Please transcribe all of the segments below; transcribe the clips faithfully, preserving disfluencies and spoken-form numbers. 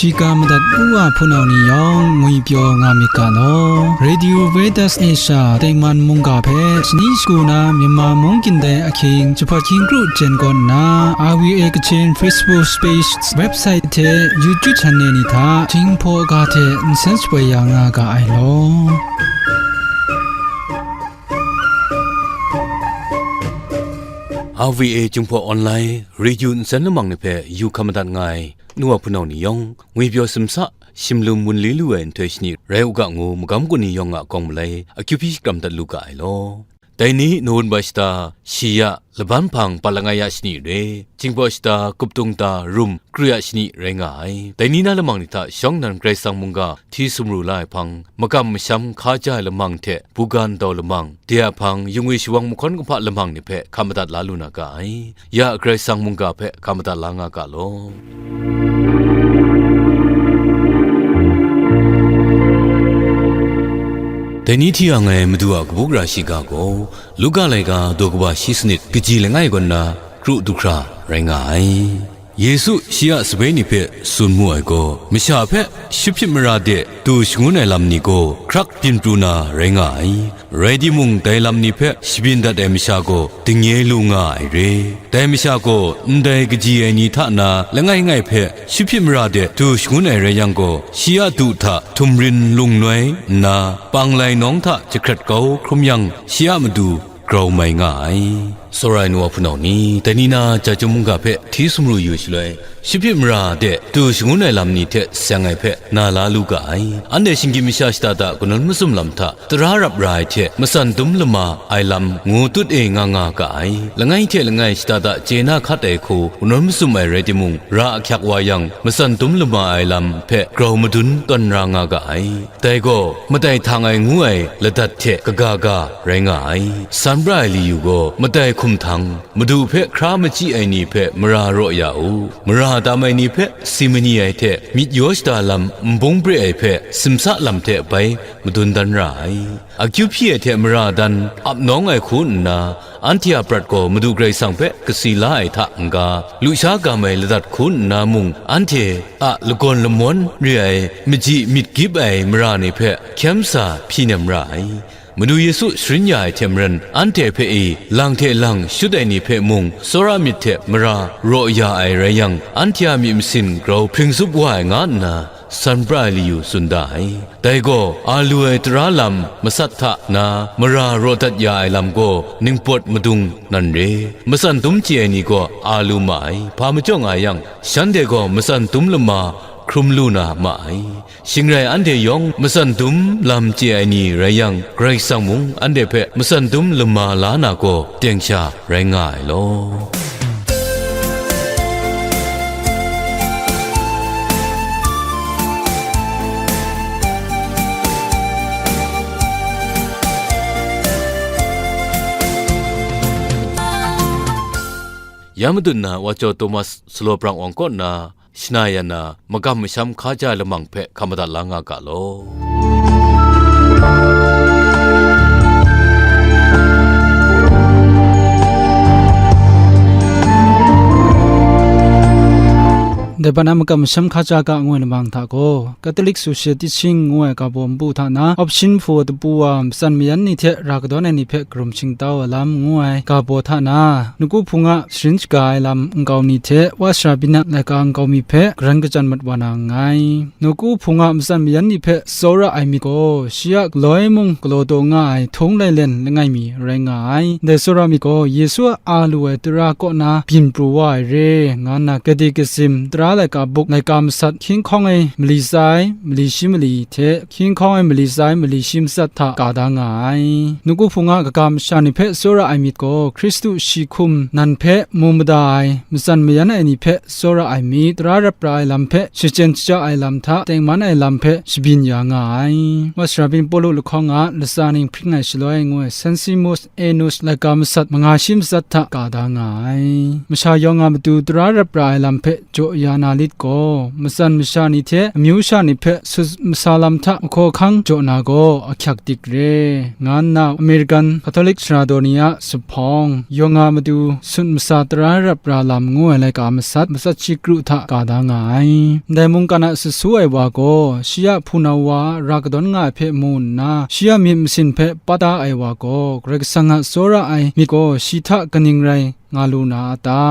Shiga madat u wa hpunau ni yawng ngwipyaw nga myit ga law. Radio Veritas Asia tengman mungga hpe shani shagu na Myanmar mungkan dai ahkying jahpawt hkying kru jen kaw nna, R V A Kachin Facebook page, website hte YouTube channel ni hta Jinghpaw ga hte nsen shapoi ya nga ga ai law. R V A Jinghpaw Online Radio nsen lamang ni hpe yu hkam madat nga ai nu wa hpunau ni yawng, ngwipyaw simsa, shimlum wunli lu ai nhtoi shani rai u ga ngu, magam gun ni yawng a kawng malai akyu hpyi shakram dat lu ga ai law. Dai ni nawun wa shata, shi ya, laban hpang, palak ai ya shani re, Jinghpaw shata, Kuptung ta, Rum, Kru ya shani rai nga ai. Dai ni na lamang ni hta shawng nnan Karai Kasang mungga hti sumru la ai hpang, makam masham hka ja ai lamang hte, bugan dau lamang, de a hpang, yungwi shawang mahkawn kahpa lamang ni hpe hkam madat la lu na ga ai. Ya Karai Kasang mungga hpe hkam madat la nga ga law. Dai ni hti yang ai Madu a kabu gara shiga gaw, Luka laika daw kaba shi sanit kaji langai kaw nna kru du hkra rai nga ai. Yesu shi a sape ni hpe tsun mu ai gaw, masha hpe shut hpyit mara de du shangun ai lam ni gaw hkrak byin pru na rai nga ai. Rai timung, dai lam ni hpe shabyin dat ai masha gaw dingnye lu nga ai re. Dai masha gaw ndai kaji ai ni hta na langai ngai hpe shut hpyit mara de du shangun ai rai yang gaw, shi a du hta htumrin lungnoi nna, panglai nawng hta jahkrat kau hkrum yang, shi a matu grau mai nga ai. Tsawra ai nu wa hpunau ni, dai ni na ja chyum mungga hpe hti sumru yu shaloi, shut hpyit mara de du shangun ai lam ni hte seng ai hpe na la lu ga ai. Anhte shinggyim masha shada da kanawn mazum lam hta tara rap ra ai hte matsan dum lama ai lam ngu tut e nga nga ga ai. Langai hte langai shada da chye na hkat ai hku kanawn mazum ai rai timung, ra ahkyak wa yang, matsan dum lama ai lam hpe grau madun tawn ra nga ga ai. Dai gaw, madai htang ai ngu ai ladat hte kaga ga rai nga ai. San pra ai liyu gaw, madai hkum htang, Madu hpe hkra machyi ai ni hpe mara raw ya u, mara tam ai ni hpe si mani ai hte myit yaw shada lam nbung pre ai hpe simsa lam hte bai madun dan ra ai. Akyu hpyi ai hte mara dan ap nawng ai hku nna, anhte a prat gaw Madu Karai Kasang hpe kasi la ai hta n-ga, lusha gam ai ladat hku nna mung, anhte a lagawn lamawn re ai, machyi myit gyip ai mara ni hpe hkyem sa hpyi nem ra ai. Madu Yesu sharin ya ai hte maren, anhte hpe e lang hte lang shut ai ni hpe mung, tsawra myit hte mara raw ya ai rai yang, anhte a myit masin grau hpring zup wa ai nga nna, san pra ai liyu tsun da ai. Dai gaw, a lu ai tara lam masat hta na mara raw dat ya ai lam gaw ningpawt madung nan re. Matsan dum chye ai ni gaw a lu ma ai, hpa majaw nga yang, shanhte gaw matsan dum lama hkrum lu na ma ai. Shing rai anhte yawng matsan dum lam chye ai ni rai yang, Karai Kasang mung anhte hpe matsan dum lama la na gaw teng sha rai nga ai law. Ya madun na wa jaw Thomas Saloprang Wang kaw nna shana yan na magam masham hkaja lamang hpe hkam madat la nga ga law. Dai ban a magam masham hkaja ga ngu ai lamang hta gaw, Catholic Social Teaching ngu ai ga baw npu hta na, Option four tapu wa, matsan mayan ni hte ra kadawn ai ni hpe karum shingtau ai lam ngu ai ga baw hta na, Nuku Hpung a sharin shaga ai lam nkau mi hte, Wa Sara Byin a laika nkau mi hpe garan kachyan mat wa na nngai. Nuku Hpung a matsan mayan ni hpe tsawra ai myit gaw, shi a galoi mung galaw taw nga ai htung lailen langai mi rai nga ai. Ndai tsawra myit gaw, Yesu a a lu ai tara kaw na byin pru wa ai re, nga nna Catechism, tara laika buk, laika masat, hkying hkawng ai mali tsa ai, mali shi mali hte, hkying hkawng ai mali tsa ai, mali shi matsat hta ka da nga ai. Nuku Hpung a kaga masha ni hpe tsawra ai myit gaw, Hkristu shi hkum nan hpe mu mada ai, matsan mayan ai ni hpe tsawra ai myit, tara rap ra ai lam hpe shachyen shaja ai lam hta, tengman ai lam hpe shabyin ya nga ai. Wa Sara Byin Pawlu lahkawng a latsa ning hpring ai shaloi ngu ai, Saint Simon Enus laika masat manga shi matsat hta ka da nga ai. Masha yawng a matu tara rap ra ai lam hpe jaw ya na lit gaw, matsan masha ni hte amyu sha ni hpe sut masa lam hta mahkaw hkang jaw na gaw ahkyak dik re, nga nna American Catholic sara daw ni a zuphpawng, yawng a matu sut masa tara rap ra lam ngu ai laika masat, matsat shi kru hta ka da nga ai. Ndai mungkan a sut su ai wa gaw, shi a hpunau wa a ra kadawn nga ai hpe mu nna, shi a myit masin hpe pat da ai wa gaw, Karai Kasang a tsawra ai myit gaw shi hta kaning rai nga lu na a ta?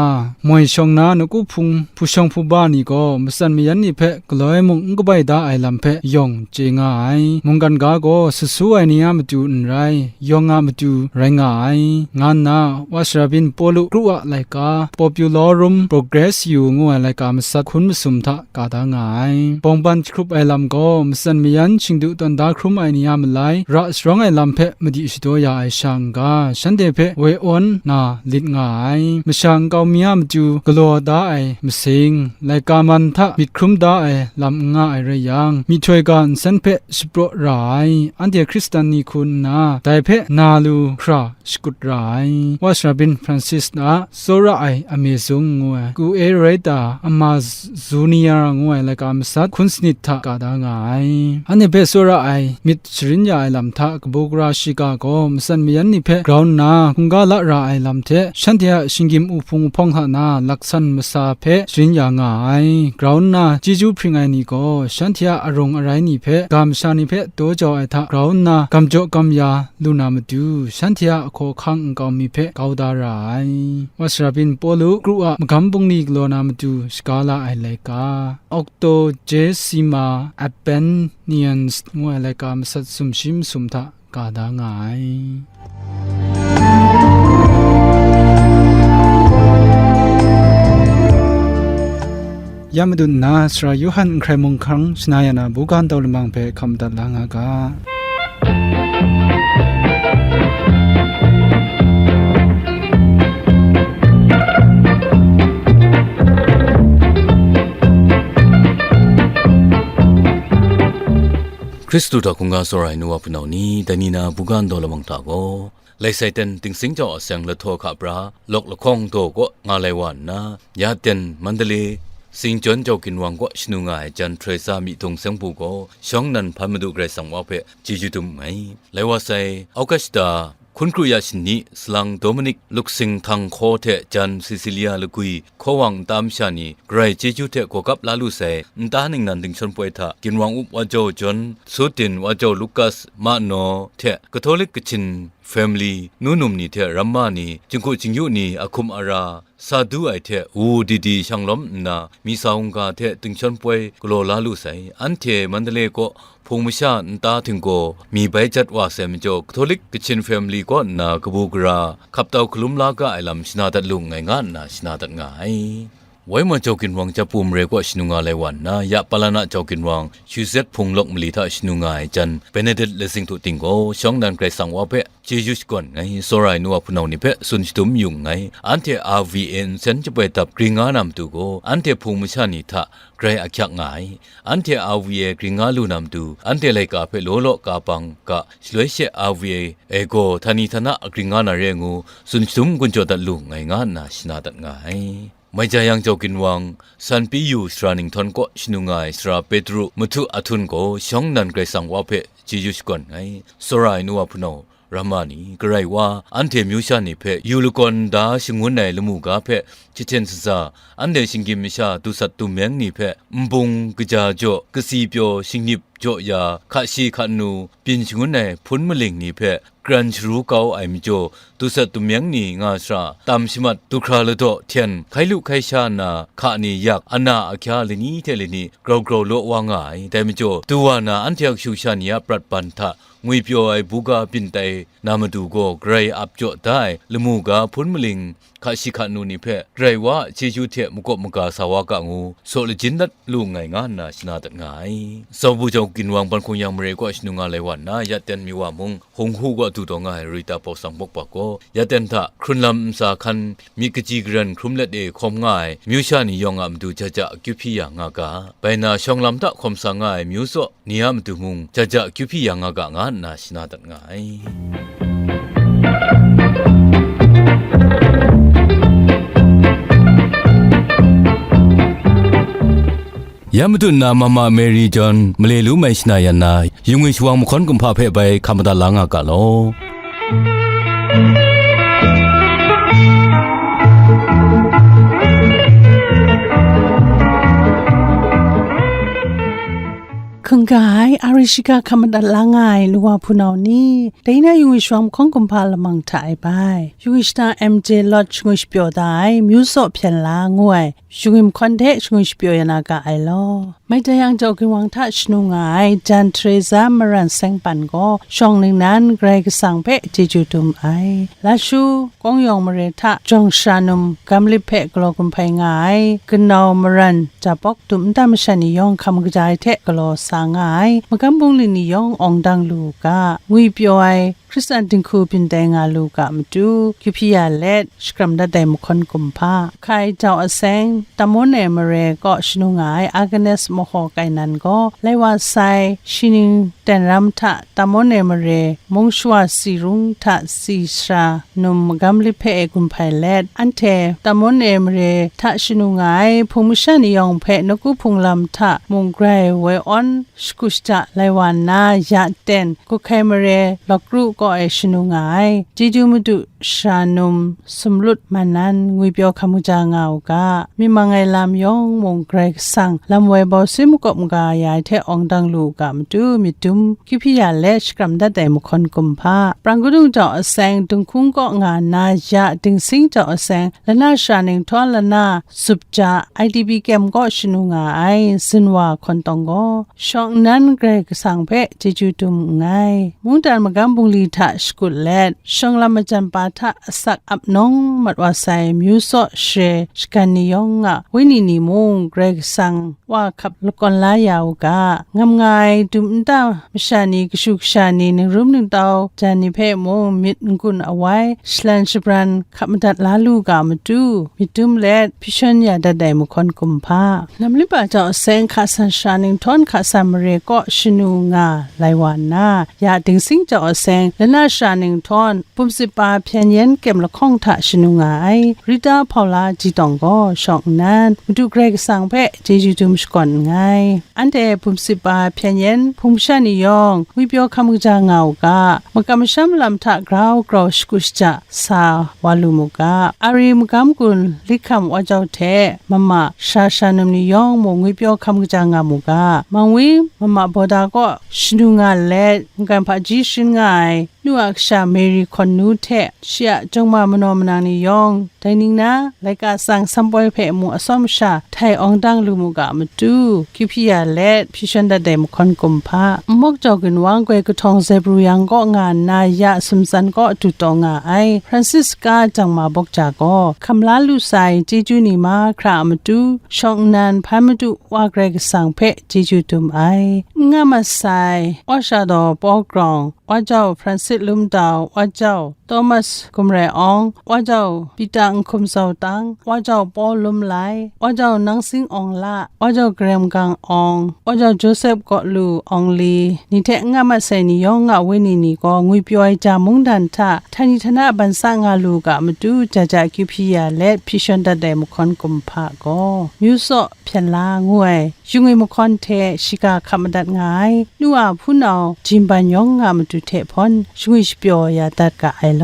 Moi shawng na nawku hpung hpushawng hpuba ni gaw matsan mayan ni hpe galoi mung n kabai da ai lam hpe yawng chye nga ai. Mungkan ga gaw sut su ai ni a matu n rai, yawng a matu rai nga ai, nga nna Wa Sara byin Pawlu kru a laika, Populorum Progressio ngu ai laika masat hkun masum hta ka da nga ai. Bawngban jahkrup ai lam gaw matsan mayan shingdu tawn da hkrum ai ni a malai ra sharawng ai lam hpe madi shadaw ya ai sha n-ga, shanhte hpe woi awn na lit nga ai. Masha nkau mi a matu galaw da ai masing, laika man hta myit hkrum da ai lam n nga ai rai yang, myihtoi ga nsen hpe shapraw ra ai, anhte Hkristan ni hku nna dai hpe na lu hkra shakut ra ai. Wa Sara byin Francis a tsawra ai amazing ngu ai, Kuereta Amazonia ngu ai laika masat hkun sanit hta ka da nga ai. Anhte hpe tsawra ai myit sharin ya ai lam hta kabu gara shiga gaw matsan mayan ni hpe grau nna hkungga la ra ai lam hte, shanhte a shinggyim uhpung uhpawng hta na laksan masa hpe sharin ya nga ai. Grau nna chyeju hpring ai ni gaw shanhte a arung arai ni hpe, ga masha ni hpe daw jau ai hta grau nna gam jaw gam ya lu na matu, shanhte a ahkaw ahkang nkau mi hpe kau da ra ai. Wa Sara byin Pawlu kru a magam bungli galaw na matu shaga la ai laika, Octogesima Appenians ngu ai laika masat sumshi masum hta ka da nga ai. Ya madun nna, Sara Yawhan n hkrai mung hkang shana ya na buga ndau lamang hpe hkam madat la nga ga. Hkristu hta hkungga tsawra ai nu wa hpunau ni, dai ni na buga ndau lamang hta gaw, Lai Saitan Dingsing Jau a seng lahtaw hka pra, lawk lahkawng daw kaw nga lai wa nna, ya ten Mandalay, Singjawn Jau Ginwang kaw shanu nga ai jan Teresa myihtong seng bu gaw, shawng nnan hpan Madu Karai Kasang wa hpe chyeju dum nngai. Lai wa sai, August hta, hkun kru ya shani, salang Dominic Luksing Htang Hkaw hte jan Cecilia Lagwi Hkawang nta masha ni, Karai chyeju hte gawgap la lu sai, nta ningnan dingshawng poi hta, Ginwang up wa jau John, Sutin wa jau Lucas, ma naw hte, Catholic Kachin family, nu num ni hte ramma ni, jinghku jingyu ni, a hkum ara, sa du ai hte, wu di di shang lawm nna, misa hungga hte dingshawng poi galaw la lu sai. Anhte Mandalay kaw hpung masha nta htinggaw mi bai jat wa sai majaw, Catholic Kachin family kaw nna kabu gara, hkap tau hkalum la ga ai lam shana dat lu nngai nga nna shana dat nga ai. Waima Jau Ginwang Japu mare kaw shanu nga lai wa nna, ya Palana Jau Ginwang Shuzet Hpung lawk mali hta shanu nga ai jan, Benedict Letsing Htu Ting gaw, shawng nnan Karai Kasang wa hpe chyeju shakawn nngai, tsawra ai nu wa hpunau ni hpe tsun shadum yu nngai, anhte R V A nsen jaboi dap gring nga na matu gaw, anhte hpung masha ni hta grai ahkyak nga ai, anhte R V A gring nga lu na matu, anhte laika hpe law law ka bang ga, shaloi she R V A e gaw htani htana agring nga na re ngu, tsun shadum gun jaw dat lu nngai nga nna shana dat nga ai. Maija yang Jau Ginwang, San Piyu sara ninghtawng kaw shanu nga ai Sara Petru Mahtu Ahtum gaw shawng nnan Karai Kasang wa hpe chyeju shakawn nngai. Tsawra ai nu wa hpunau, ramma ni, Karai wa, anhte myu sha ni hpe yu lakawn da shangun ai lamu ga hpe jahten shaza, anhte shinggyim masha dusat dumeng ni hpe nbung kaja jaw, kasi pyaw shingnip jaw ya, hka shi hka nu, byin shangun ai hpun maling ni hpe kran sharu kau ai majaw, dusat dumeng ni nga shara, tam shamat, du hkra ladaw hten, hkai lu hkai sha nna, hka ni yak, ana ahkya lani hte lani grau grau law wa nga ai. Dai majaw, du wa na anhte a kashu sha ni a prat ban hta ngwipyaw ai buga byin tai na madu gaw, Karai ap jaw da ai lamu ga hpun maling, hka shi hka nu ni hpe, Karai wa a chyeju hte makawp maga sa wa ga ngu, saw lajin dat lu nngai nga nna shana dat nga ai. Sau bu jau Ginwang ban hkung yang mare kaw shanu nga lai wa nna, ya ten mi wa mung, Hung Hu kaw du taw nga ai Rita Paw Sang Bok Bak gaw, ya ten hta hkrun lam ntsa hkan myit kaji karen hkrum let e hkawm nga ai myu sha ni yawng a matu ja ja akyu hpyi ya nga ga, bai na shawng lam hta hkawm sa nga ai myu tsaw ni a matu mung ja ja akyu hpyi ya nga ga, nga nna shana dat nga ai. Dai matut nna, Mama Mary John male lu mai shana yan na, yungwi shawang mahkawn kumhpa hpe bai hkap madat la nga ga law. Hkungga ai, a rai shiga hkap madat la nga ai nu wa hpunau ni, dai na yungwi shawang mahkawn kumhpa lamang hta e bai, yungwi shana M J Lord shangwi shapyaw da ai, Myu Saw Hpyen La ngu ai, shangwi mahkawn hte shangwi shapyaw ya na ga ai law. Mai tayang jau ginwang hta shanu nga ai Jan Teresa Maran Sengpan gaw shawng ningnan Karai Kasang hpe chyeju dum ai. Lashu, Kawng Yawng mare hta jawng shara num Gamlip hpe galaw gun hpai nga ai, Ganau Maran Jabawk dum nta masha ni yawng hkam kaja ai hte galaw sa nga ai, magam bungli ni yawng awng dang lu u ga, ngwi pyaw ai, Hkristan dinghku byin tai nga lu ga matu, kyu hpyi ya let, shakram dat ai mahkawn kumhpa, Hkai Jau Aseng, Tamon e mare kaw shanu nga ai Agnes Mahaw Kainan gaw, lai wa sai, shi ning ten ram hta Tamon e mare mung shawa si rung hta si shara num magam lip hpe e gun hpai let, anhte Tamon e mare hta shanu nga ai hpung masha ni yawng hpe nawku hpung lam hta mung grai woi awn, shakut shaja lai wa nna, ya ten, Guhkai mare Lawkru kaw e shanu nga ai, Chyeju Madu shara num sumlut man nan ngwi pyaw hkam kaja nga u ga, myi mang ai lam yawng mung Karai Kasang lam woi bau si makawp maga ya ai hte awng dang lu u ga matu, myit dum kyu hpyi ya let shakram dat ai mahkawn kumhpa, Prang Kadung Jau Aseng, Dunghkung kaw nga nna ya Dingsing Jau Aseng, Lana shara ning htawn lana zup ja, I D P kem kaw shanu nga ai Zinwa Hkawn Tawng gaw, shawng nnan Karai Kasang hpe chyeju dum nngai. Mungdan magam bungli hta shakut let, shawng lam majan pa hta asak ap nawng mat wa sai, myu saw share shagan ni yawng a wenyi ni mung Karai Kasang wa hkap lakawn la ya u ga, ngam nga ai dum nta masha ni, kashu kasha ni, ningrum ningtau jan ni hpe mung myit n-gun awai, shalan shabran hkap madat la lu ga matu, myit dum let hpyi shawn ya dat ai mahkawn kumhpa, Namlipa Jau Aseng, Hka San shara ning htawn Hka San mare kaw shanu nga lai wa nna, ya Dingsing Jau Aseng, Lana shara ning htawn Bumsip Pa Hpyen Yen kem lahkawng hta shanu nga ai Rita Hpaula Ji Tawng gaw shawng nnan Madu Karai Kasang hpe chyeju dum shakawn nngai. Anhte Bumsip Pa Hpyen Yen hpung masha ni yawng ngwi pyaw hkam kaja nga u ga, makam masham lam hta grau grau shakut shaja sa wa lu mu ga, Ari Magam Gun Likham Wa Jau hte mama shara shanum ni yawng mung ngwi pyaw hkam kaja nga mu ga, Mangwi mama Bawda kaw shanu nga let, mungkan hpaji sharin nga ai, nu a kasha Mary Hkawn Nu hte shi a chyawm ma manaw manang ni yawng, dai ning na, laika tsang Sampoi hpe mung atsawm sha htai awng dang lu mu ga matu, kyu hpyi ya let hpyi shawn dat ai mahkawn kumhpa, Nmawk Jau Ginwang, Goi Kahtawng Zebru Yang kaw nga nna ya Sumtsan kaw du taw nga ai Francisca Jang Ma Bawk Ja gaw, hkam la lu sai chyeju ni mahkra a matu, shawng nnan hpan madu Wa Karai Kasang hpe chyeju dum ai. N nga mat sai, Wa Sha Daw Paw Grawng, Wa Jau Francis Lum Dau, Wa Jau Thomas Gumrai Awng, Wa Jau Pita Nhkum Zau Tang, Wa Jau Paw Lum Lai, Wa Jau Nang Sing Awng La, Wa Jau Garem Gang Awng, Wa Jau Joseph Kaw Lu Awng Li, ni hte n nga mat sai ni yawng a wenyi ni gaw ngwi pyaw ai ja mungdan hta, htani htana ban sa nga lu ga matu, ja ja kyu hpyi ya let hpyi shawn dat ai mahkawn kumhpa gaw, Myu Saw Hpyen La ngu ai, shingwi mahkawn hte shiga hkap madat nga ai, nu a hpunau Jin Ban Yawng a matu hte hpawn shingwi shapyaw ya dat ga ai law.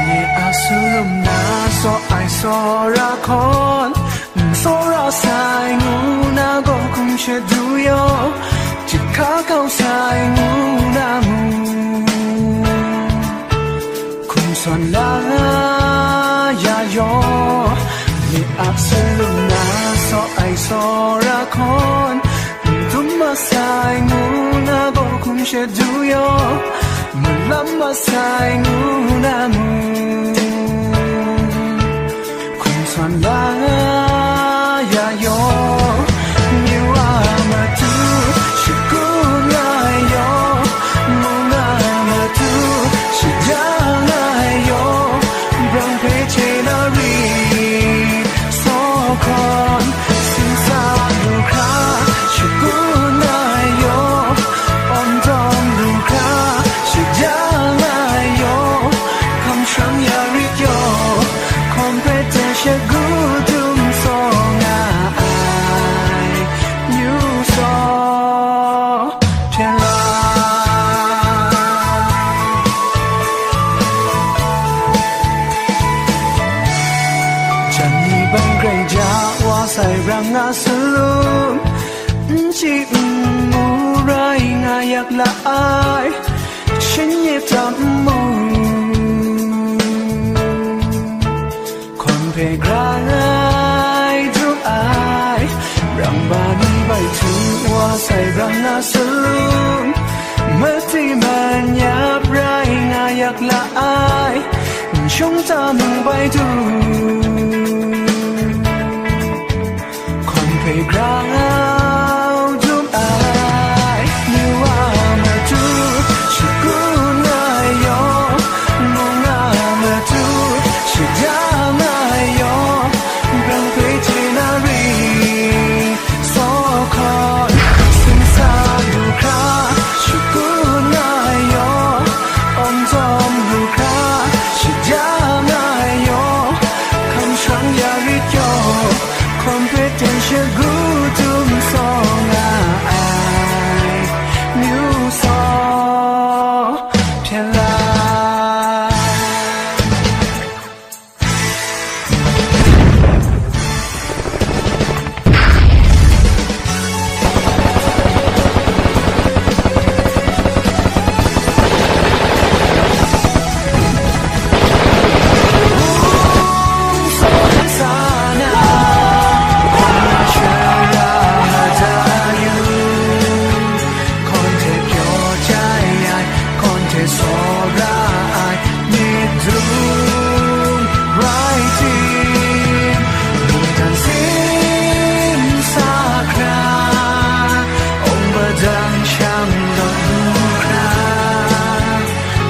Nye a sung na saw ai saw ra hkawn, n saw ra sai ngu na gaw hkum shat du yaw, jahka kau sai ngu na mu, hkum sawn la ya yaw, nye a sung na saw ai saw ra hkawn, n dum masai ngu na gaw hkum shat du yaw, malam masai ngu na mu, hkum sawn la ya yaw, myu a matu shakun la yaw, mung a matu shadang la yaw, brang hpe chye na ri, sa Saw hpyen la. Jan ni ban grai ja wa sai rang nga salum, n chyi n mu rai nga yak la ai, shin yip tam mu. Hkawn hpe grang ai, dum ai, rang ba ni bai htu wa sai rang nga salum, mati manyap rai nga yak la ai, n shung ta mung bai du. Hkawn hpe grang au dum ai, nu a matu, shagun ai yawng, mung a matu, shadang ai yawng, brang hpe chye na ring, saw hkawn, sing sa lu hkra, shagun ai yawng, awng tawm lu hkra, shadang ai yawng, hkam shang ya rit yawng, hkawn hpe ten shagu dum saw nga ai, myu saw hpyen la.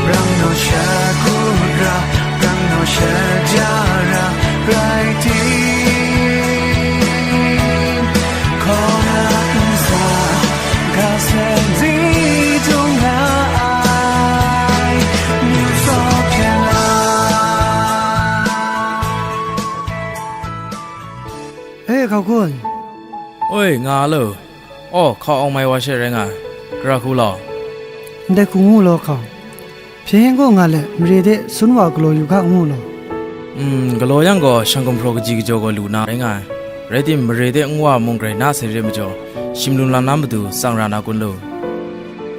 Rang naw shagu ra, rang naw shaja ra, rai tim, hkaw na nsa, ga sen di dung nga ai, myu saw hpyen la. E, hkau kun. Oi, nga lo. Aw, hkau awng mai wa she rai nga ai. Gara hku law. Ndai hku ngu law hkau. Hpyen yen gaw nga let, mare de sun wa galaw yu ga ngu law. Mm, galaw yang gaw, shang gumhpraw kaji kajaw gaw lu na rai nga ai. Rai tim, mare de nwa mung grai na sai re majaw, shim lum lam na matu tsang ra na kun lu?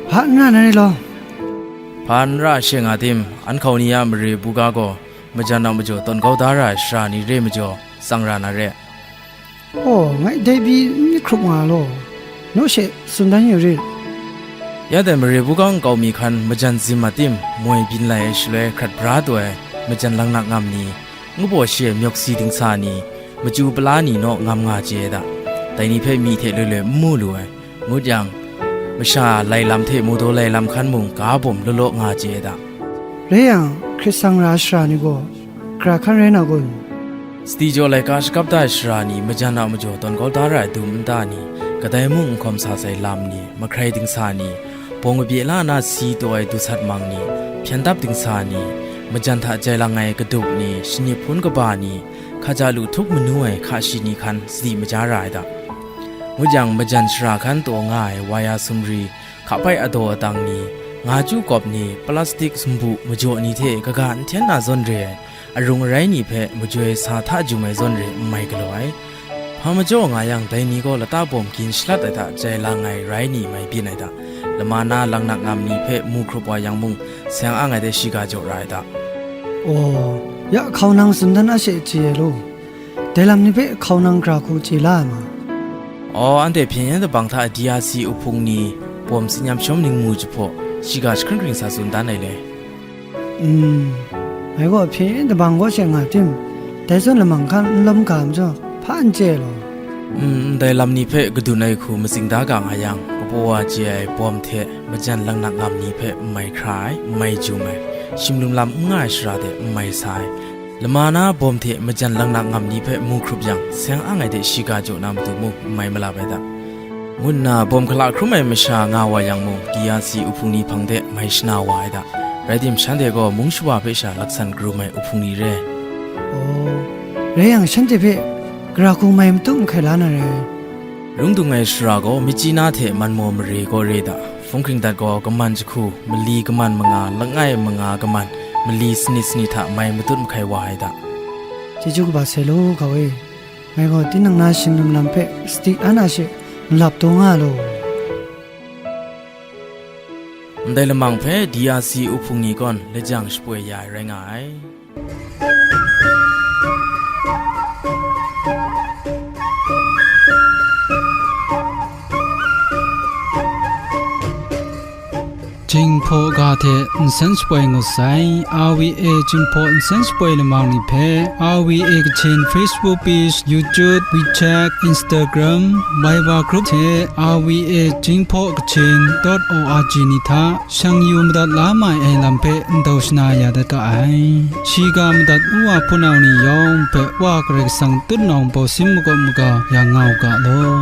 Hpa n ra na re law. Hpa n ra she nga tim, an hkau ni a mare buga gaw, majan a majaw tawn kau da ra ai sara ni re majaw, tsang ra na re. Aw, ngai dai pyi n myit hkrup nga law, naw she tsun dan yu rit. Ya dai mare buga nkau mi hkan majan zim a tim moi byin lai ai shaloi hkrat bra taw ai majan langnak ngam ni, ngu baw shi ai myawk si dingsa ni, machyu pala ni naw ngam nga chye ai da, dai ni hpe myi hte loi loi n mu lu ai, ngut yang, masha lai lam hte mawdaw lai lam hkan mung ga bawm law law nga chye ai da. Rai yang, hkrit sang ra ai sara ni gaw, gara hkan rai na kun? Sadi jaw laika shakap da ai sara ni, majan a majaw tawn kau da ra ai dum nta ni, kadai mung n hkawm sa sai lam ni, mahkrai dingsa ni, bawng kabye la na si taw ai dusat mang ni, hpyen dap dingsa ni, majan hta jai lang ai kadup ni, shanip hpun kaba ni, hkaja lu htup manu ai hka shi ni hkan sadi maja ra ai da. Ngut yang, majan sara hkan taw nga ai waya sumri, hkapai adaw adang ni, nga chyu kawp ni, plastik sumbu majaw ni hte kaga n hten na zawn re ai, arung arai ni hpe majoi sa hta jum ai zawn re n mai galaw ai. Hpa majaw nga yang, dai ni gaw lata bawm gin shalat ai hta jai lang ai rai ni mai byin ai da. Lama na langnak ngam ni hpe mu hkrup wa yang mung, seng ang ai de shiga jaw ra ai da. Aw, ya hkau nang tsun dan a she chye ai law. Dai lam ni hpe hkau nang gara hku chye la ai ma? Aw, anhte hpyen yen dabang hta D R C uhpung ni, bawm tsin yam shawm ningmu jahpaw, shiga jahkring kring sa tsun dan ai le. Mm, ngai gaw hpyen yen dabang kaw she nga tim, dai zawn lamang hkan n lawm ga majaw, hpa n chye law. Mm, ndai lam ni hpe kadun ai hku matsing da ga nga yang, kabaw wa chye ai bawm hte majan langnak ngam ni hpe n mai hkra ai, n mai jum ai, shim lum lam n nga ai shara de n mai sa ai, lama na bawm hte majan langnak ngam ni hpe mu hkrup yang, seng ang ai de shiga jaw na matu mung n mai malap ai da, ngu nna bawm hkala hkrum ai masha nga wa yang mung, D R C uhpung ni hpang de mai shana wa ai da. Rai tim, shanhte gaw mung shawa hpe sha laksan karum ai uhpung ni re. Aw, rai yang, shanhte hpe gara hku mai matu n hkai la na re. Rung dung ai shara gaw Myitkyina hte Manmaw mare kaw re da. Hpung hkring dat gaw kaman jahku, mali kaman manga, langai manga kaman, mali sanit sanit hta mai matut mahkai wa ai da. Chyeju kaba sai law, hkau e. Ngai gaw tinang na shinglum lam hpe sadik an a she malap taw nga law. Ndai lamang hpe D R C uhpung ni gawn lajang shapoi ya ai rai nga ai. Jinghpaw ga hte nsen shapoi ngut sai, R V A Jinghpaw nsen shapoi lamang ni hpe, R V A Kachin Facebook page, YouTube, WeChat, Instagram, Viber group hte R V A Jinghpaw Kachin dot O R G ni hta shang yu madat la mai ai lam hpe ndau shana ya dat ga ai. Shiga madat u wa hpunau ni yawng hpe Wa Karai Kasang tutnawng bawsin makawp maga ya nga u ga law.